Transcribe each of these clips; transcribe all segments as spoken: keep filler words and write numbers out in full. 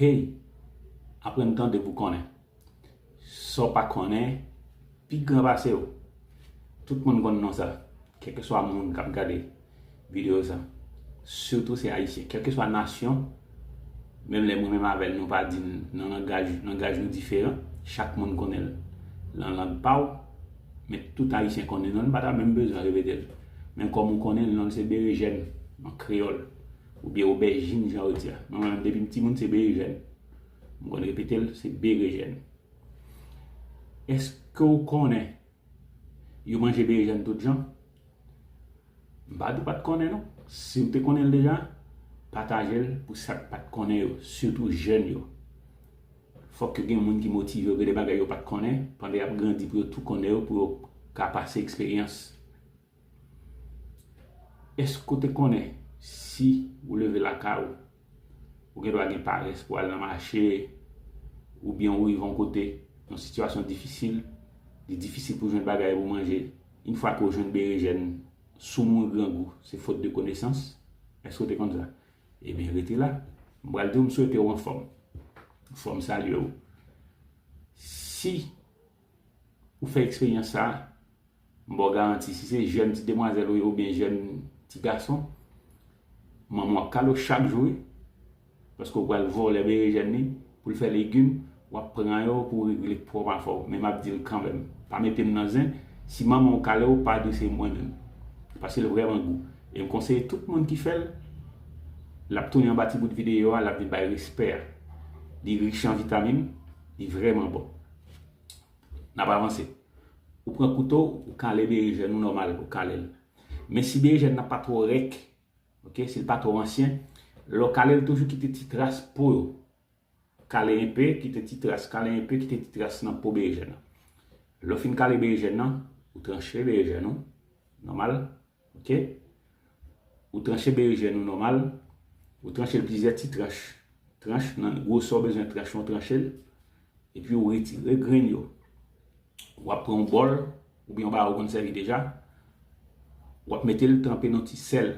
Hey, aprann tande pou konnen. Sa w pa konnen, pi gran pase w. Tout moun konn non sa, kèlkeswa moun k ap gade videyo sa. Sitou se Ayisyen, kèlkeswa nasyon, menm lè mwen menm avè l, nou pa di l nan langaj, langaj nou diferan, chak moun konnen l nan lang pa w, men tout Ayisyen konnen non l, m pa ta menm bezwen repete l. Men kòm ou konnen l, non l se Berejèn, an kreyòl, oubyen obèjin, jan yo di a. Mwen menm, depi m timoun, se Berejèn. M konn repete l, se Berejèn. Èske w konnen yo manje berejèn tout jan? M pa di w pa t konnen non. Si w te konnen l deja, pataje l pou sa k pa t konnen yo, sitou jèn yo. Fòk yo gen moun ki motive yo, gen de bagay yo pa t konnen, pandan y ap grandi pou yo tou konnen yo, pou yo ka pase eksperyans. Èske w te konnen si ou leve lakay ou, ou gen dwa gen parès pou al nan mache, oubyen ou rive yon kote, yon sitiyasyon difisil, li difisil pou jwenn bagay pou manje. Yon fwa ke w jwenn berejèn, soumoun grangou, se fot de konesans. Èske w te konn sa? Ebyen, rete la. M pral di w, m swete w anfòm. Fò m salye w. Si ou fè eksperyans sa a, m ba w garanti, si se jèn ti demwazèl ou ye oubyen jèn ti gason, manman w ap kale w chak jou, wi. Paske w pral vòlè berejèn li pou l fè legim, w ap pran yo pou w regle pwòp afè w. Men m ap di l kanmenm, pa mete m nan zen, si manman w kale w, pa di se mwen menm. Paske l vrèman gou. E m konseye tout moun ki fè l, l ap tounen anba ti bout videyo a, l ap vin bay respè a. Li rich an vitamin, li vrèman bon. N ap avanse. Ou pran kouto, ou kale berejèn ou nòmal, ou kale l. Men si berejèn nan pa twò rèk, ok, si l pa twò ansyen, lè w kale l, toujou kite ti tras po yo. Kale enpe, kite ti tras, kale enpe, kite ti tras nan po berejèn nan. Lè w fin kale berejèn nan, ou tranche berejèn ou, nòmal, ok? Ou tranche berejèn ou nòmal, ou tranche l plizyè ti tranch. Tranch, nan gwosè w bezwen tranch, ou tranche l, epi ou retire grenn yo. W ap pran yon bòl, oubyen yon bagay ou konn sèvi deja, w ap mete l tranpe nan ti sèl.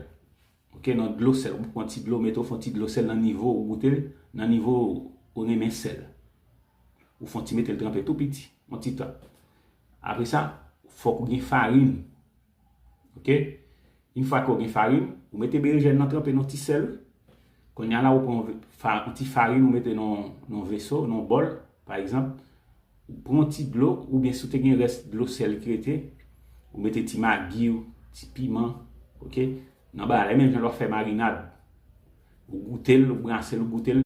Ok, nan dlo sèl, ou pran ti dlo, mete w fè yon ti dlo sèl nan nivo, ou goute l, nan nivo ou renmen sèl. Ou fè yon ti mete l tranpe tou piti, yon ti tan. Apre sa, fòk ou gen farin. Ok? Yon fwa ke w gen farin, ou mete berejèn nan tranpe nan ti sèl. Kounye a la, ou pran yon ve- fa- yon ti farin, ou mete nan nan yon veso, nan yon bòl, pa egzanp. Ou pran yon ti dlo, oubyen si w te gen rès dlo sèl ki rete, ou mete ti magi w, ti piman, ok? Nan bagay la, e menm jan lè w ap fè marinad. Ou goute l, ou brase l, ou goute l,